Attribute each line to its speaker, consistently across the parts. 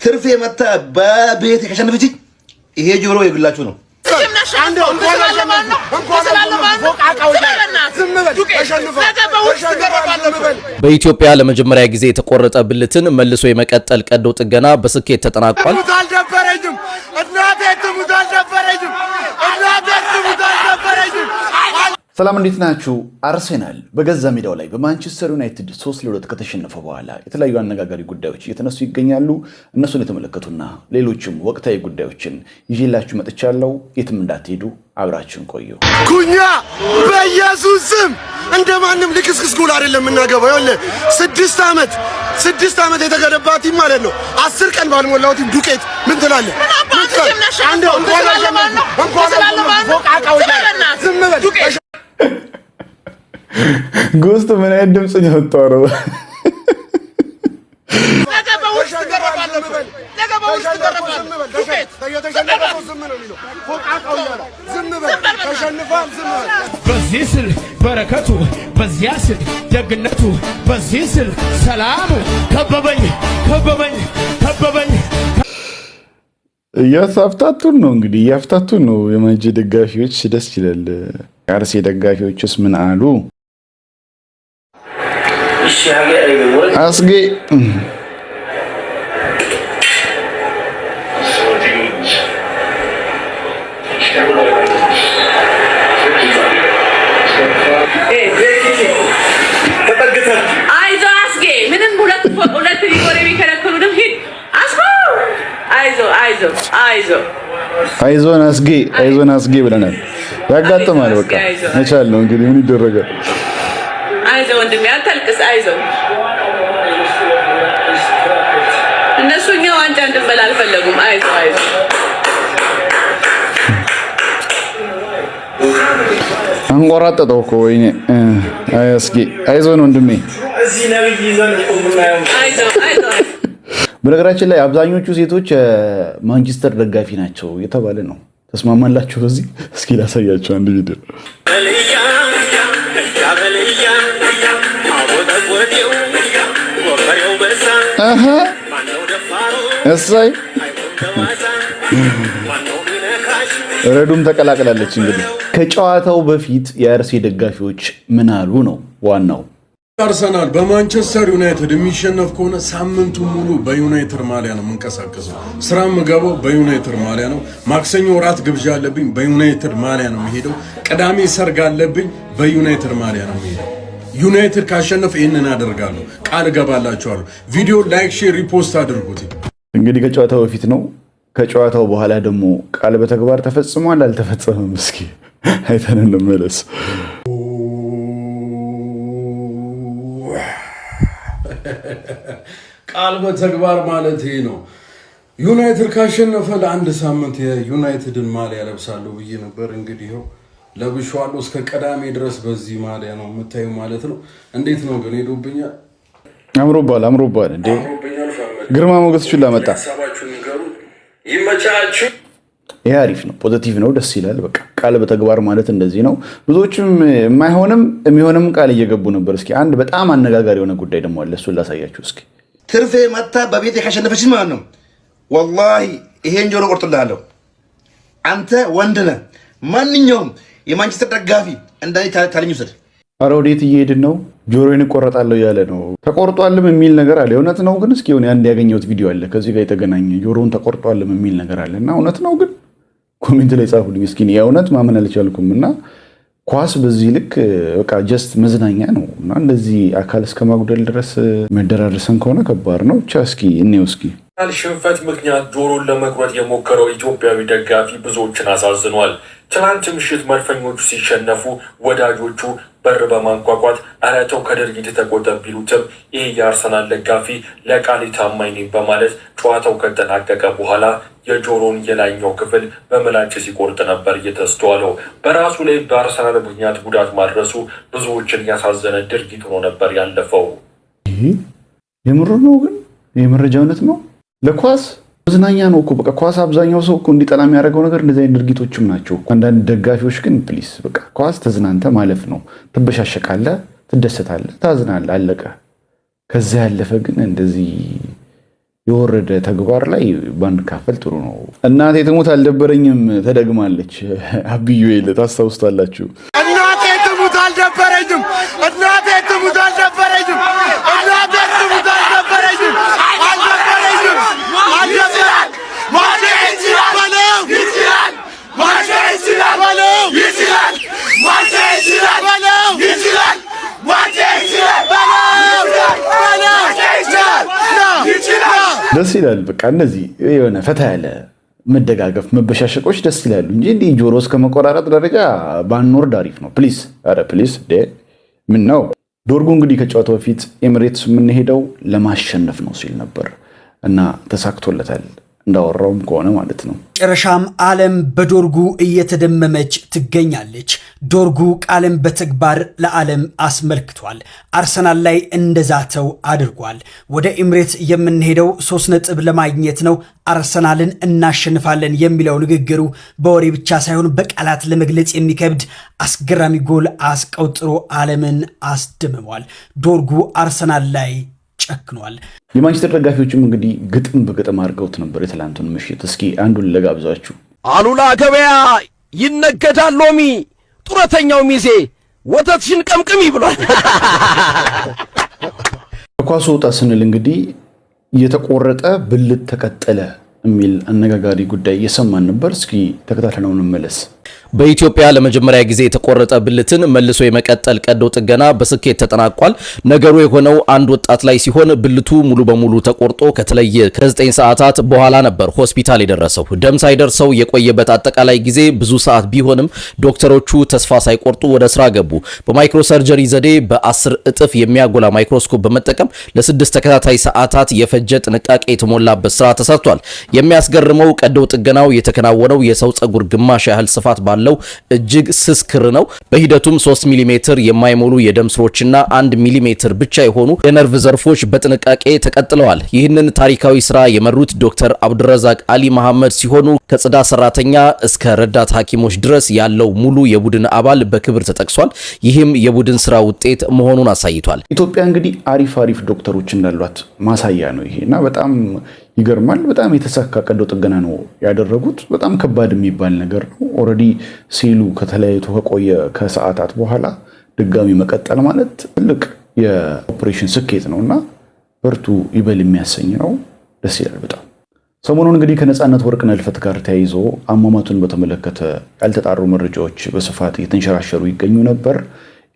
Speaker 1: ትርፌ መታ በቤት ከሸነፈችኝ ይሄ ጆሮ የግላችሁ ነው።
Speaker 2: በኢትዮጵያ ለመጀመሪያ ጊዜ የተቆረጠ ብልትን መልሶ የመቀጠል ቀዶ ጥገና በስኬት ተጠናቋል።
Speaker 3: አልደበረኝም፣ እናቴ ትሙት አልደበረኝም፣ እናቴ ትሙት አልደበረኝም።
Speaker 4: ሰላም እንዴት ናችሁ? አርሴናል በገዛ ሜዳው ላይ በማንቸስተር ዩናይትድ 3-2 ከተሸነፈ በኋላ የተለያዩ አነጋጋሪ ጉዳዮች እየተነሱ ይገኛሉ። እነሱን የተመለከቱና ሌሎችም ወቅታዊ ጉዳዮችን ይዤላችሁ መጥቻለሁ። የትም እንዳትሄዱ አብራችሁን ቆዩ።
Speaker 3: ኩኛ በኢየሱስ ስም እንደ ማንም ልክስክስ ጎል አይደለም የምናገባው። ይኸውልህ 6 ዓመት የተገነባ team ማለት ነው። 10 ቀን ባልሞላው team ዱቄት ምን ትላለህ? ምን ትላለህ? ዝም በል።
Speaker 4: ጎስት ምን አይነት ድምፅ ነው ያወጣው ነው?
Speaker 5: በዚህ ስል በረከቱ፣ በዚያ ስል ደግነቱ፣ በዚህ ስል ሰላሙ ከበበኝ ከበበኝ ከበበኝ።
Speaker 4: እያፍታቱን ነው እንግዲህ፣ እያፍታቱን ነው። የማንቼ ደጋፊዎች ደስ ይላል። የአርሴ ደጋፊዎችስ ምን አሉ? አስጌ።
Speaker 6: አይዞ አስጌ፣ ምንም ሁለት ሁለት ሊጎር የሚከለክሉንም ሂድ አስጎ፣ አይዞ አይዞ አይዞ።
Speaker 4: አይዞን አስጌ፣ አይዞን አስጌ ብለናል። ያጋጥማል። በቃ መቻል ነው እንግዲህ፣ ምን ይደረጋል?
Speaker 6: አይዞ ወንድሜ፣ አታልቅስ። አይዞ፣ እነሱ እኛ ዋንጫ እንድንበላ አልፈለጉም። አይዞ አይዞ።
Speaker 4: አንቆራጠጠው እኮ ወይኔ። አይ አስጌ፣ አይዞን ወንድሜ።
Speaker 6: አይዞ አይዞ።
Speaker 4: በነገራችን ላይ አብዛኞቹ ሴቶች ማንቸስተር ደጋፊ ናቸው እየተባለ ነው። ተስማማላችሁ? በዚህ እስኪ ላሳያቸው አንድ ቪዲዮ። አሀ እሰይ፣ ረዱም ተቀላቅላለች። እንግዲህ ከጨዋታው በፊት የአርሴ ደጋፊዎች ምን አሉ ነው ዋናው።
Speaker 7: አርሰናል በማንቸስተር ዩናይትድ የሚሸነፍ ከሆነ ሳምንቱ ሙሉ በዩናይትድ ማሊያ ነው የምንቀሳቀሰው። ስራ የምገባው በዩናይትድ ማሊያ ነው። ማክሰኞ እራት ግብዣ አለብኝ፣ በዩናይትድ ማሊያ ነው የምሄደው። ቅዳሜ ሰርግ አለብኝ፣ በዩናይትድ ማሊያ ነው የምሄደው። ዩናይትድ ካሸነፈ ይህንን አደርጋለሁ፣ ቃል እገባላችኋለሁ። ቪዲዮ like፣ share፣ repost አድርጉት።
Speaker 4: እንግዲህ ከጨዋታው በፊት ነው። ከጨዋታው በኋላ ደግሞ ቃል በተግባር ተፈጽሟል አልተፈጸመም? እስኪ አይተን እንመለስ።
Speaker 7: ቃል በተግባር ማለት ይሄ ነው። ዩናይትድ ካሸነፈ ለአንድ ሳምንት የዩናይትድን ማሊያ ለብሳለሁ ብዬ ነበር። እንግዲህ ይኸው ለብሼዋለሁ። እስከ ቅዳሜ ድረስ በዚህ ማሊያ ነው የምታዩ ማለት ነው። እንዴት ነው ግን? ሄዶብኛል።
Speaker 4: አምሮባል፣ አምሮባል። እንዴ፣ ግርማ ሞገስ ችላ መጣ።
Speaker 7: ሀሳባችሁን ንገሩ። ይመቻችሁ።
Speaker 4: ይሄ አሪፍ ነው፣ positive ነው፣ ደስ ይላል። በቃ ቃል በተግባር ማለት እንደዚህ ነው። ብዙዎችም የማይሆንም የሚሆንም ቃል እየገቡ ነበር። እስኪ አንድ በጣም አነጋጋሪ የሆነ ጉዳይ ደግሞ አለ፣ እሱን ላሳያችሁ እስኪ።
Speaker 1: ትርፌ መታ በቤት ካሸነፈችኝ ማለት ነው፣ ወላሂ ይሄን ጆሮ ቆርጥልሃለሁ። አንተ ወንድ ነህ። ማንኛውም የማንቸስተር ደጋፊ እንደኔ challenge ውሰድ።
Speaker 4: አረ ወዴት እየሄድን ነው? ጆሮዬን እቆረጣለሁ እያለ ነው። ተቆርጧልም የሚል ነገር አለ። እውነት ነው ግን? እስኪ የሆነ አንድ ያገኘሁት ቪዲዮ አለ ከዚህ ጋር የተገናኘ፣ ጆሮውን ተቆርጧልም የሚል ነገር አለ እና እውነት ነው ግን? Comment ላይ ጻፉልኝ እስኪ። የእውነት ማመን አልቻልኩም። እና ኳስ በዚህ ልክ በቃ just መዝናኛ ነው እና እንደዚህ አካል እስከ ማጉደል ድረስ መደራረሰን ከሆነ ከባድ ነው። ብቻ እስኪ እኔው እስኪ
Speaker 8: ሽንፈት ምክንያት ጆሮን ለመቁረጥ የሞከረው ኢትዮጵያዊ ደጋፊ ብዙዎችን አሳዝኗል። ትናንት ምሽት መድፈኞቹ ሲሸነፉ ወዳጆቹ በር በማንኳኳት ኧረ ተው ከድርጊት ተቆጠብ ቢሉትም ይህ የአርሰናል ደጋፊ ለቃሌ ታማኝ ነኝ በማለት ጨዋታው ከተጠናቀቀ በኋላ የጆሮን የላይኛው ክፍል በምላጭ ሲቆርጥ ነበር እየተስተዋለው። በራሱ ላይ በአርሰናል ምክንያት ጉዳት ማድረሱ ብዙዎችን ያሳዘነ ድርጊት ሆኖ ነበር ያለፈው።
Speaker 4: የምሩ ነው ግን? የመረጃ እውነት ነው? ለኳስ መዝናኛ ነው እኮ በቃ። ኳስ አብዛኛው ሰው እኮ እንዲጠላ የሚያደርገው ነገር እንደዚህ አይነት ድርጊቶችም ናቸው። አንዳንድ ደጋፊዎች ግን please፣ በቃ ኳስ ተዝናንተ ማለፍ ነው። ትበሻሸቃለህ፣ ትደሰታለህ፣ ታዝናለህ፣ አለቀ። ከዛ ያለፈ ግን እንደዚህ የወረደ ተግባር ላይ ባንካፈል ጥሩ ነው። እናቴ ትሙት አልደበረኝም ተደግማለች። አብዩ የለ ታስታውስታላችሁ።
Speaker 3: እናቴ ትሙት አልደበረኝም። እናቴ ትሙት አልደበረኝም። እናቴ ትሙት አልደበረኝም። አልደበረኝም። አልደበረኝም። ማቼ ይችላል በለው፣ ይችላል፣ ማቼ ይችላል በለው፣ ይችላል፣ ማቼ ይችላል በለው፣ ይችላል፣ ማቼ ይችላል በለው፣ በለው፣ ይችላል፣ ይችላል።
Speaker 4: ደስ ይላል። በቃ እነዚህ የሆነ ፈታ ያለ መደጋገፍ መበሻሸቆች ደስ ይላሉ እንጂ እንዲህ ጆሮ እስከ መቆራረጥ ደረጃ ባንወርድ አሪፍ ነው። Please፣ ኧረ please። ምን ነው ዶርጉ እንግዲህ ከጨዋታው በፊት ኤምሬትስ የምንሄደው ለማሸነፍ ነው ሲል ነበር እና ተሳክቶለታል፣ እንዳወራውም ከሆነ ማለት ነው።
Speaker 9: መጨረሻም ዓለም በዶርጉ እየተደመመች ትገኛለች። ዶርጉ ቃልን በተግባር ለዓለም አስመልክቷል። አርሰናል ላይ እንደዛተው አድርጓል። ወደ ኤምሬትስ የምንሄደው 3 ነጥብ ለማግኘት ነው፣ አርሰናልን እናሸንፋለን የሚለው ንግግሩ በወሬ ብቻ ሳይሆን በቃላት ለመግለጽ የሚከብድ አስገራሚ ጎል አስቆጥሮ ዓለምን አስደምሟል። ዶርጉ አርሰናል ላይ ጨክኗል።
Speaker 4: የማንቸስተር ደጋፊዎችም እንግዲህ ግጥም በግጥም አድርገውት ነበር የትላንቱን ምሽት። እስኪ አንዱን ለጋብዛችሁ።
Speaker 5: አሉላ ገበያ ይነገዳል ሎሚ፣ ጡረተኛው ሚዜ ወተትሽን ቀምቅሚ ብሏል።
Speaker 4: ከኳሱ ወጣ ስንል እንግዲህ የተቆረጠ ብልት ተቀጠለ የሚል አነጋጋሪ ጉዳይ እየሰማን ነበር። እስኪ ተከታትለነው እንመለስ።
Speaker 2: በኢትዮጵያ ለመጀመሪያ ጊዜ የተቆረጠ ብልትን መልሶ የመቀጠል ቀዶ ጥገና በስኬት ተጠናቋል። ነገሩ የሆነው አንድ ወጣት ላይ ሲሆን ብልቱ ሙሉ በሙሉ ተቆርጦ ከተለየ ከ9 ሰዓታት በኋላ ነበር ሆስፒታል የደረሰው። ደም ሳይደርሰው የቆየበት አጠቃላይ ጊዜ ብዙ ሰዓት ቢሆንም ዶክተሮቹ ተስፋ ሳይቆርጡ ወደ ስራ ገቡ። በ microsurgery ዘዴ በ10 እጥፍ የሚያጎላ ማይክሮስኮፕ በመጠቀም ለ6 ተከታታይ ሰዓታት የፈጀ ጥንቃቄ የተሞላበት ስራ ተሰርቷል። የሚያስገርመው ቀዶ ጥገናው የተከናወነው የሰው ጸጉር ግማሽ ያህል ስፋት ባለው እጅግ ስስ ክር ነው። በሂደቱም 3 ሚሜ የማይሞሉ የደም ስሮችና 1 ሚሜ ብቻ የሆኑ የነርቭ ዘርፎች በጥንቃቄ ተቀጥለዋል። ይህንን ታሪካዊ ስራ የመሩት ዶክተር አብዱረዛቅ አሊ መሐመድ ሲሆኑ ከጽዳት ሰራተኛ እስከ ረዳት ሐኪሞች ድረስ ያለው ሙሉ የቡድን አባል በክብር ተጠቅሷል። ይህም የቡድን ስራ ውጤት መሆኑን አሳይቷል።
Speaker 4: ኢትዮጵያ እንግዲህ አሪፍ አሪፍ ዶክተሮች እንዳሏት ማሳያ ነው ይሄ እና በጣም ይገርማል። በጣም የተሳካ ቀዶ ጥገና ነው ያደረጉት። በጣም ከባድ የሚባል ነገር ነው። Already ሴሉ ከተለያይቶ ከቆየ ከሰዓታት በኋላ ድጋሚ መቀጠል ማለት ትልቅ የኦፕሬሽን ስኬት ነው እና በርቱ ይበል የሚያሰኝ ነው። ደስ ይላል በጣም። ሰሞኑን እንግዲህ ከነፃነት ወርቅነህ ህልፈት ጋር ተያይዞ አሟሟቱን በተመለከተ ያልተጣሩ መረጃዎች በስፋት እየተንሸራሸሩ ይገኙ ነበር።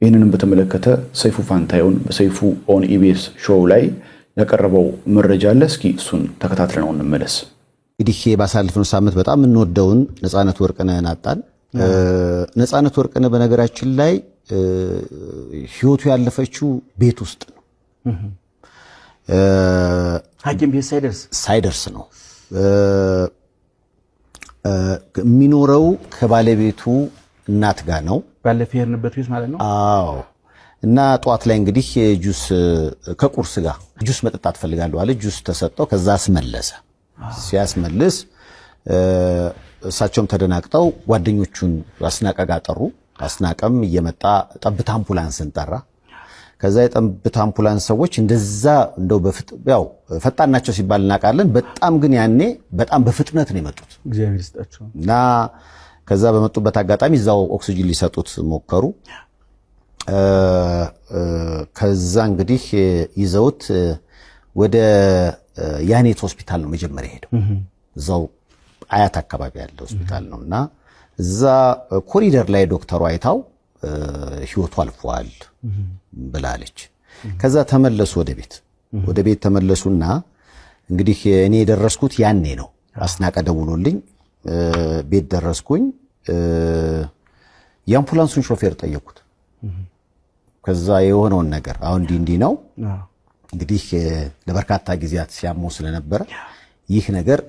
Speaker 4: ይህንንም በተመለከተ ሰይፉ ፋንታሁን በሰይፉ on EBS show ላይ ያቀረበው መረጃ አለ። እስኪ እሱን ተከታትለነው እንመለስ።
Speaker 10: እንግዲህ ባሳለፍነው ሳምንት በጣም የምንወደውን ነፃነት ወርቅነህን አጣን። ነፃነት ወርቅነህ በነገራችን ላይ ህይወቱ ያለፈችው ቤት ውስጥ ነው።
Speaker 11: ሐኪም ቤት ሳይደርስ
Speaker 10: ሳይደርስ ነው። የሚኖረው ከባለቤቱ እናት ጋር ነው።
Speaker 11: ባለፈው የሄድንበት ቤት ማለት ነው።
Speaker 10: አዎ። እና ጠዋት ላይ እንግዲህ ጁስ ከቁርስ ጋር ጁስ መጠጣት ፈልጋለሁ አለ። ጁስ ተሰጠው። ከዛ አስመለሰ። ሲያስመልስ እሳቸውም ተደናግጠው ጓደኞቹን አስናቀ ጋር ጠሩ። አስናቀም እየመጣ ጠብታ አምቡላንስን ጠራ። ከዛ የጠብታ አምቡላንስ ሰዎች እንደዛ እንደው ያው ፈጣን ናቸው ሲባል እናውቃለን። በጣም ግን ያኔ በጣም በፍጥነት ነው የመጡት።
Speaker 11: እግዚአብሔር ይስጣቸው።
Speaker 10: እና ከዛ በመጡበት አጋጣሚ እዛው ኦክሲጅን ሊሰጡት ሞከሩ። ከዛ እንግዲህ ይዘውት ወደ ያኔት ሆስፒታል ነው መጀመሪያ ሄደው፣ እዛው አያት አካባቢ ያለ ሆስፒታል ነው እና እዛ ኮሪደር ላይ ዶክተሩ አይታው ህይወቱ አልፏል ብላለች። ከዛ ተመለሱ ወደ ቤት። ወደ ቤት ተመለሱና እንግዲህ እኔ የደረስኩት ያኔ ነው። አስናቀ ደውሎልኝ ቤት ደረስኩኝ። የአምቡላንሱን ሾፌር ጠየኩት። ከዛ የሆነውን ነገር አሁን እንዲህ እንዲህ ነው እንግዲህ ለበርካታ ጊዜያት ሲያመው ስለነበረ ይህ ነገር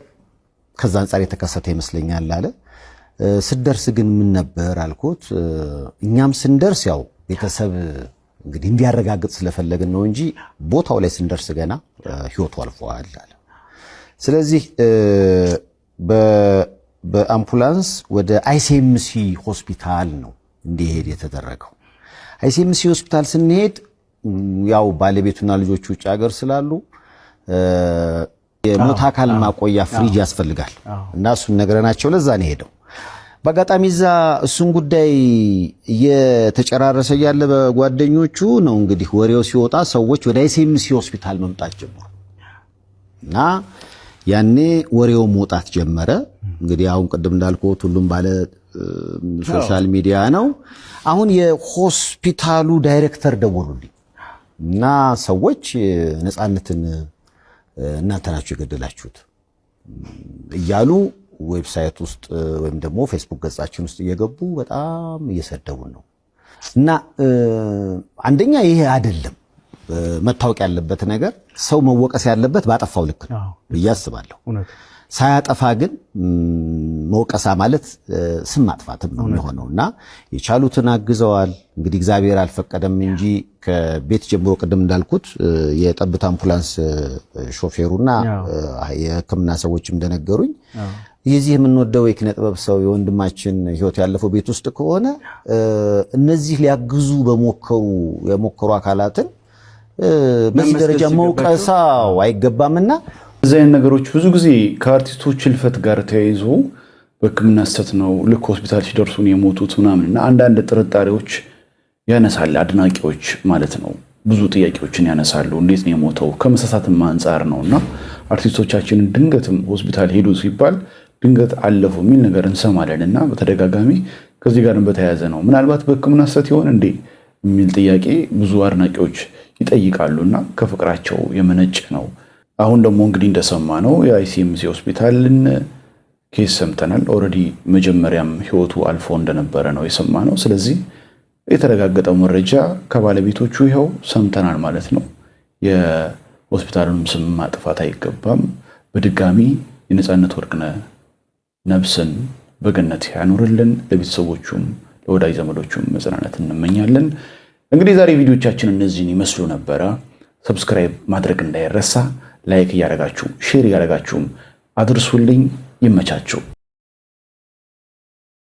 Speaker 10: ከዛ አንጻር የተከሰተ ይመስለኛል አለ። ስደርስ ግን ምን ነበር አልኩት። እኛም ስንደርስ ያው ቤተሰብ እንግዲህ እንዲያረጋግጥ ስለፈለግን ነው እንጂ ቦታው ላይ ስንደርስ ገና ህይወቱ አልፏል አለ። ስለዚህ በአምቡላንስ ወደ አይሲኤምሲ ሆስፒታል ነው እንዲሄድ የተደረገው። አይሲኤምሲ ሆስፒታል ስንሄድ ያው ባለቤቱና ልጆቹ ውጭ ሀገር ስላሉ የሞት አካል ማቆያ ፍሪጅ ያስፈልጋል እና እሱን ነግረናቸው ለዛ ነው የሄደው። በአጋጣሚ እዛ እሱን ጉዳይ እየተጨራረሰ እያለ በጓደኞቹ ነው እንግዲህ ወሬው ሲወጣ ሰዎች ወደ አይሲኤምሲ ሆስፒታል መምጣት ጀመሩ እና ያኔ ወሬው መውጣት ጀመረ። እንግዲህ አሁን ቅድም እንዳልኩት ሁሉም ባለ social media ነው። አሁን የሆስፒታሉ ዳይሬክተር ደወሉልኝ እና ሰዎች ነፃነትን እናንተ ናችሁ የገደላችሁት እያሉ website ውስጥ ወይም ደግሞ ፌስቡክ ገጻችን ውስጥ እየገቡ በጣም እየሰደቡን ነው። እና አንደኛ ይሄ አይደለም፣ መታወቅ ያለበት ነገር ሰው መወቀስ ያለበት ባጠፋው ልክ ነው ብዬ አስባለሁ። ሳያጠፋ ግን መውቀሳ ማለት ስም ማጥፋትም ነው የሚሆነው እና የቻሉትን አግዘዋል። እንግዲህ እግዚአብሔር አልፈቀደም እንጂ ከቤት ጀምሮ ቅድም እንዳልኩት የጠብታ አምቡላንስ ሾፌሩና የሕክምና ሰዎች እንደነገሩኝ የዚህ የምንወደው የኪነ ጥበብ ሰው የወንድማችን ሕይወት ያለፈው ቤት ውስጥ ከሆነ እነዚህ ሊያግዙ በሞከሩ የሞከሩ አካላትን በዚህ ደረጃ መውቀሳው አይገባምና
Speaker 4: እዚህ አይነት ነገሮች ብዙ ጊዜ ከአርቲስቶች ህልፈት ጋር ተያይዞ በሕክምና ስህተት ነው ልክ ሆስፒታል ሲደርሱ ነው የሞቱት ምናምን እና አንዳንድ ጥርጣሬዎች ያነሳል፣ አድናቂዎች ማለት ነው። ብዙ ጥያቄዎችን ያነሳሉ። እንዴት ነው የሞተው? ከመሳሳትም አንጻር ነው እና አርቲስቶቻችንን ድንገትም ሆስፒታል ሄዱ ሲባል ድንገት አለፉ የሚል ነገር እንሰማለን እና በተደጋጋሚ ከዚህ ጋርም በተያያዘ ነው ምናልባት በሕክምና ስህተት ይሆን እንዴ የሚል ጥያቄ ብዙ አድናቂዎች ይጠይቃሉ እና ከፍቅራቸው የመነጨ ነው። አሁን ደግሞ እንግዲህ እንደሰማነው የአይሲኤምሲ ሆስፒታልን case ሰምተናል። Already መጀመሪያም ህይወቱ አልፎ እንደነበረ ነው የሰማነው። ስለዚህ የተረጋገጠው መረጃ ከባለቤቶቹ ይኸው ሰምተናል ማለት ነው። የሆስፒታሉንም ስም ማጥፋት አይገባም። በድጋሚ የነፃነት ወርቅነህ ነፍስን በገነት ያኑርልን። ለቤተሰቦቹም ለወዳጅ ዘመዶቹም መጽናናት እንመኛለን። እንግዲህ ዛሬ ቪዲዮቻችን እነዚህን ይመስሉ ነበረ። Subscribe ማድረግ እንዳይረሳ፣ like እያደረጋችሁ share እያደረጋችሁም አድርሱልኝ። ይመቻችሁ።